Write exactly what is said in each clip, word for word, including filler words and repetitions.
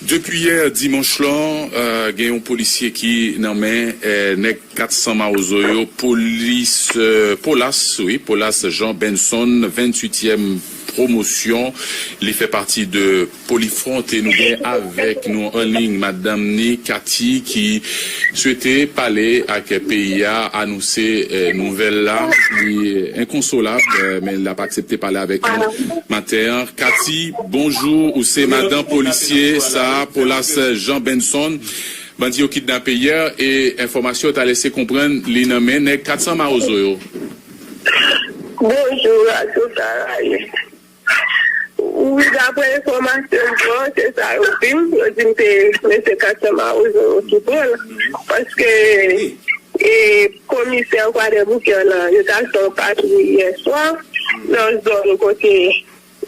Depi yè dimanch lan, euh, gen yon polisye ki nan men, euh, nèg kat san Mawozo yo, polis, euh, Polas, wi, Polas Jean Benson, venntuityèm pwomosyon. Li fè pati de Polifront e nou gen avèk nou an liy madanm ni Cathy ki swete pale ak peyi a, anonse, euh, nouvèl la. Li enkonsolab, euh, men l ap aksepte pale avèk nou maten an. Cathy, bonjou. Ou se madan polisye sa, Polas Jean Benson. Bandi yo kidnape yè e enfòmasyon ta lese konprann li nan men nèg kat san Mawozo yo. Bonjou, Radyo Karayi. Wi, daprè enfòmasyon m jwenn, se sa yo di m. Yo di m se mesye kat san Mawozo yo ki pran l. Paske e komisè Kwadèboukè lan, yo t al fè yon patwouy yè swa nan zòn kote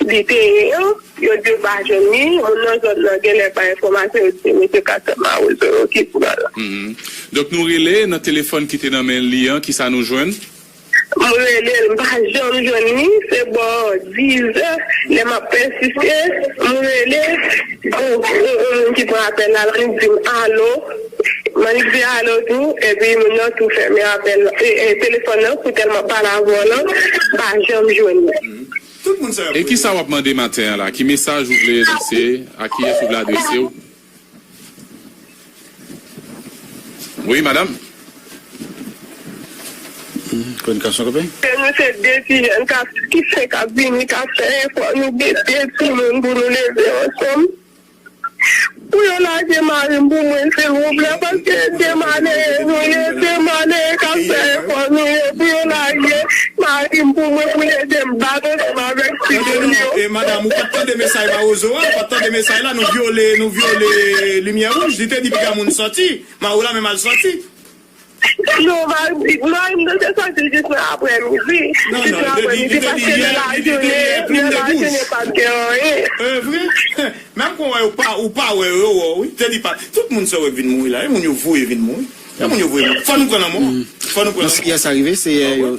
li te ye an. Yo di yo pa jwenn li. Moun nan zòn nan genlè bay enfòmasyon, yo di se mesye kat san Mawozo yo ki pran l. Mhm. Donk, nou rele nan telefòn ki te nan men li an, kisa nou jwenn? Mwen rele l, m pa janm jwenn li. Se bò dizè, lè m ap pèsiste, mwen rele, yon, yon, yon moun ki pran apèl la, l annik di m alo. M annik di alo tou, epi moun nan tou fèmen apèl la. E, e, telefòn nan, pou tèlman pale avè w lan, m pa janm jwenn li. Tout moun sa yo ap E kisa w ap mande maten an la? Ki mesaj ou vle lanse? A kiyès ou vle adrese w? Wi, madanm. Kominikasyon koupe. Se nou se de ti jèn k ap, ki fenk ap vini, k ap fè efò, nou gen de timoun pou nou leve ansanm. Pou yo lage mari m pou mwen, silvouplè, paske de malere nou ye, de malere k ap fè efò nou ye, pou yo lage mari m pou mwen, pou l ede m bat ansanm avèk timoun yo. E, madanm, ou pa t tande mesaj Mawozo a? Ou pa t tande mesaj la? Nou vyole, nou vyole limyè wouj. Li te di piga moun sòti. Mawo la menm al sòti. Non, mari m te sòti jis nan aprèmidi. Non, non, li te di, li te di yè, li te di yè, plim de bouch. E vre? Menm kon wè ou pa, ou pa wè yo, yo wè w, wi. Te di pa, tout moun sa w wè k vin mouri la, e moun yo voye vin mouri. E moun yo voye mouri. Fò nou pran lanmò. Fò nou pran lanmò. Yè sa rive, se yè yo.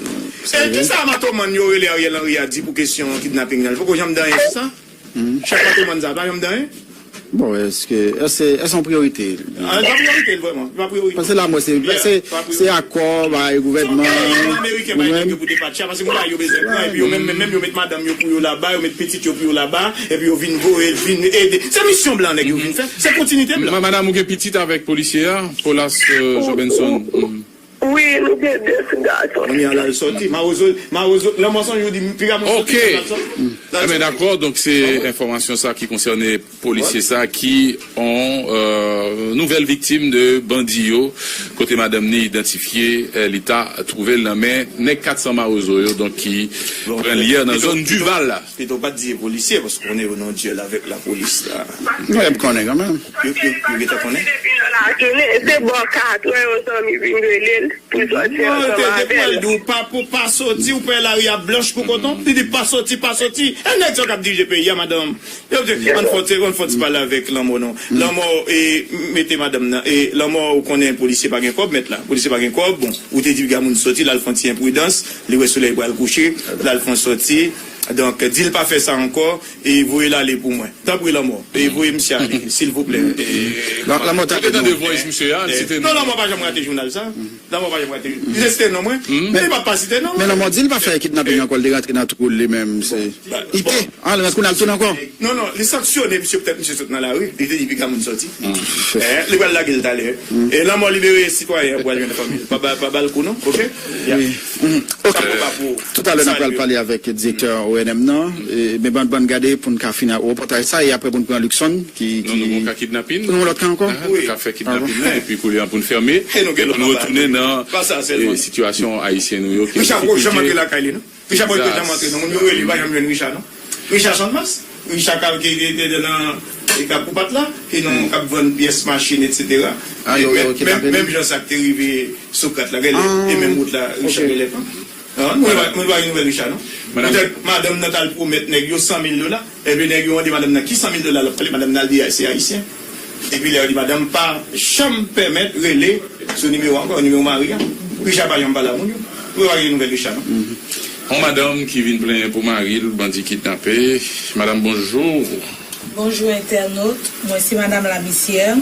E kisa matoman yo rele Ariel Henry a di pou kesyon kidnaping nan? Li poko janm di anyen sou sa? Chèf matoman sa pa janm di anyen? Bon, èske, èske, èske se yon priyorite? Ah, li pa priyorite l vrèman. Li pa priyorite. Paske lanmò se, se, se akò, bay gouvènman. Ameriken bay nèg yo pou depatcha, paske moun sa yo bezwen pran, epi yo menm, menm, menm yo met madanm yo pou yo laba, yo met pitit yo pou yo laba, epi yo vin voye, vin ede. Se misyon blan nèg yo vin fè. Se kontinite blan. Ma-, madanm, ou gen pitit avèk polisye a, Polas, euh, Jobenson? Wi, nou gen de ti gason. Kounye a l al sòti. Mawozo, Mawozo, lanmò sonje ou di m, piga moun sòti, l al sòti. Ebyen, dakò, donk se enfòmasyon sa ki konsène polisye sa ki on, euh, nouvèl viktim de bandi yo, kote madanm ni idantifye, euh, li ta twouve l nan men nèg kat san Mawozo yo, donk ki pran l yè nan zòn Dival la. Pito pa t di e polisye, paske konnen yo nan dyèl avèk lapolis la. Mwen, m konnen kanmenm. Yo, yo, yo gentan konnen. Depi nan lajounen, se bò katrè yon zanmi vin rele l pou l sòti ansanm avè l. Depi w al di w pa, pou pa sòti, ou pè lari a blanch kou koton. Li di pa sòti, pa sòti. E nèg sa k ap dirije peyi a, madanm. Yo di, ann fè ti, ann fè ti pale avèk lanmò non. Lanmò, e, mete madanm nan. E lanmò, ou konnen polisye pa gen kòb, mèt la. Polisye pa gen kòb, bon, ou te di piga moun sòti, l al fè ti enpridans, li wè solèy pral kouche, l al fè sòti. Donk, di l pa fè sa ankò, e voye l ale pou mwen. Tanpri, lanmò, e voye misye ale, silvouplè. E, lanmò ta. Ou te tande voice misye a, li site non. Non, lanmò pa janm rate jounal sa. Lanmò pa janm rate. Li te site non mwen. Men li pa, pa site non mwen. Men lanmò di l pa fè kidnaping ankò, l te rantre nan twou l li menm, se. Li te, an, l rantre kounye a l tounen ankò. Non, non, li sanksyone misye, petèt misye sot nan lari, li te di piga moun sòti. Eh, li pral lage l talè. E lanmò libere sitwayen an pou al jwenn fanmi l. Pa ba, pa ba l kou non, oke? Ya. Wi. Sa pou, pa pou. Toutalè, n ap pral pale avèk direktè O N M nan, e, men bann, bann gade pou n ka fini ak repòtaj sa, e apre pou n pran Luckson, ki, ki. Non, nou gon ka kidnapin. Nou gon lòt ka ankò? Wi. Nou ka fè kidnapin nan, epi kounye a pou n fèmen, e pou nou retounen nan, e, sitiyasyon ayisyen nou yo ki an difikilte. Richard poko janm antre lakay li, non? Richard poko janm antre, non? Moun yo rele, yo pa janm jwenn Richard, non? Richard Channmas? Richard Kal ki te nan, e, Kap Koupat la, ki nan, k ap vann pyès machin, etsetera. Menm jan sa k te rive Sokrat la, genlè, e menm wout la, Richard genlè pran. Non, mwen pa, mwen pa gen nouvèl Richard, non. Poutèt madanm nan t al pwomèt nèg yo san mil dola, epi nèg yo mande madanm nan ki san mil dola l ap pale, madanm nan al di se ayisyen. Epi lè yo di madanm pa janm pèmèt rele sou nimewo a ankò, nimewo mari a. Richard pa janm pale a moun yo. Mwen pa gen nouvèl Richard, non. On madanm ki vin plenyen pou mari l, bandi kidnape. Madanm, bonjou. Bonjou entènot, mwen se Madanm Labisyè.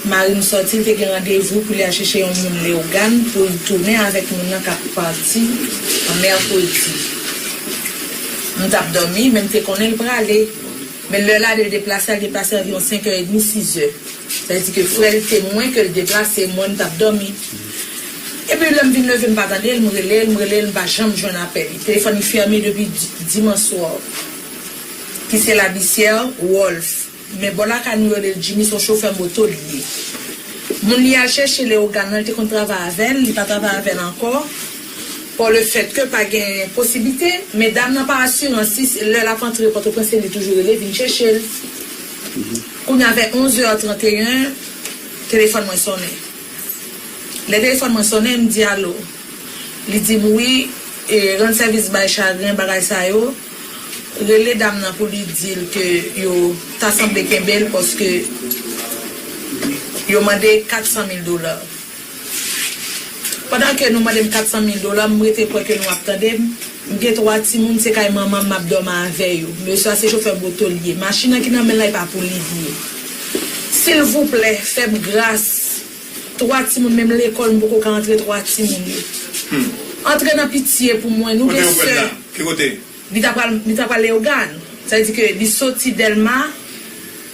Mari m sòti, l te gen randevou pou li al chèche yon moun Leyogàn pou l tounen avèk moun nan k ap pati mèkredi. M t ap dòmi, men m te konnen l prale. Men lè l ale, l deplase, l deplase anviwon senk è edmi, sis è. Sa vle di ke frè l temwen ke l deplase, mwen m t ap dòmi. Epi lè m vin leve, m pa tande l, m rele l, m rele l, m pa janm jwenn apèl li. Telefòn li fèmen depi di-, dimanch swa, ki se Labisyè Wolf. Men bò lakay nou yo rele l Jimmy, se yon chofè moto li ye. Moun li al chèche Leyogàn nan, li te konn travay avè l, li pa travay avè l ankò. Pò le fèt ke pa gen posiblite, men dam nan pa asirans si lè l ap antre Pòtoprens, se li toujou rele vin chèche l. Kounye a vè onz è trannteyen, telefòn mwen sonnen. Lè telefòn mwen sonnen, m di alo. Li di m wi, e, rann sèvis bay chagren, bagay sa yo. Rele dam nan pou li di l ke yo ta sanble kenbe l paske yo mande kat san mil dola. Pandan ke nou mande m kat san mil dola, m rete kwè ke nou ap tande m. M gen twa timoun, se kay manman m m ap dòmi avè yo. Mesye a se chofè moto li ye. Machin nan ki nan men l la, e pa pou li li ye. Silvouplè, fè m gras. Twa timoun, menm lekòl, m poko ka antre twa timoun yo. Antre nan pitye pou mwen, nou gen sè. Kote yo pral la? Ki kote? Li ta pral, li ta pral Leyogàn. Sa vle di ke li soti Dèlma,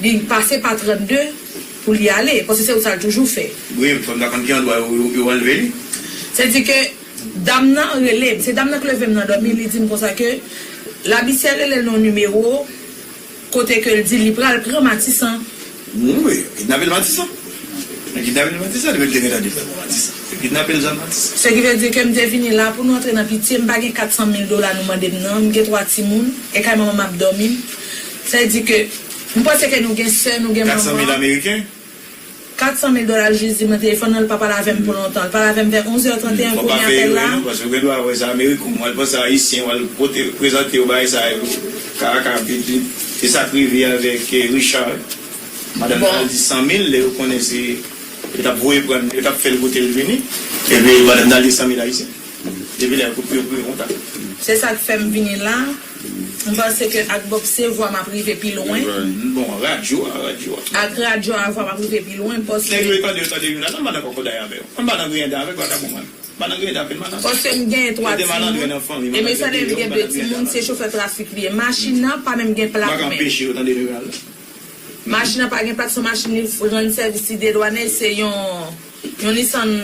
li pase pa trannde pou li ale, paske se wout sa l toujou fè. Wi, fò m ta konn ki andwa yo, yo, yo anlve li. Sa vle di ke dam nan rele m, se dam nan k leve m nan dòmi, li di m konsa ke Labisyè rele l nan nimewo kote ke l di li pral pran Matisan. Wi, yo kidnape l Matisan. Yo kidnape l Matisan, li mete gentan devan Matisan. Yo kidnape l zòn Matisan. Se ki vle di ke m te vini la pou nou antre nan pitye, m pa gen kat san mil dola nou mande m nan, m gen twa timoun, e kay manman m ap dòmi. Sa vle di ke m panse ke nou gen sè, nou gen manman. Kat san mil ameriken? Kat san mil dola, l jis di m nan telefòn nan, l pa pale avè m pou lontan. L pale avè m vè onz è trannteyen, premye apèl la. Fò pa peye yo non, paske ou gen dwa wè se ameriken, w al panse ayisyen, w al pote, prezante yo bagay sa yo, kaka, pi, pi, e sa k rive avèk, eh, Richard. Madanm nan al di san mil, lè yo konnen se, yo t ap voye pran, yo t ap fè l kote l vini. Epi madanm nan al di san mil ayisyen. Depi lè yo koupe, yo koupe kontak. Se sa k fè m vini la. M panse ke ak Bob se vwa m ap rive pi lwen. Bon, radyo a, radyo a. Ak radyo a vwa m ap rive pi lwen, paske nèg yo tande, yo tande, yo la, nan madan kòkòday avè yo. An pa nan griyen dan avèk vakabon, man. Pa nan griyen dan avèk madan. Paske m genyen twa timoun. E mesye a li gen de timoun, se chofè trafik li ye. Machin nan pa menm gen plak menm. M pa ka anpeche yo tande nouvèl la. Machin nan pa gen plak, se yon machin li rann sèvis li dwanye, se yon, yon Nissan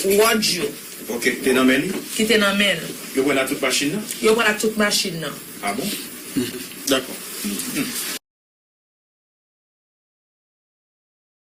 Rogue. Ok, ki te nan men li? Ki te nan men l. Yo pran l ak tout machin nan? Yo pran l ak tout machin nan. Ah bon? Dakò.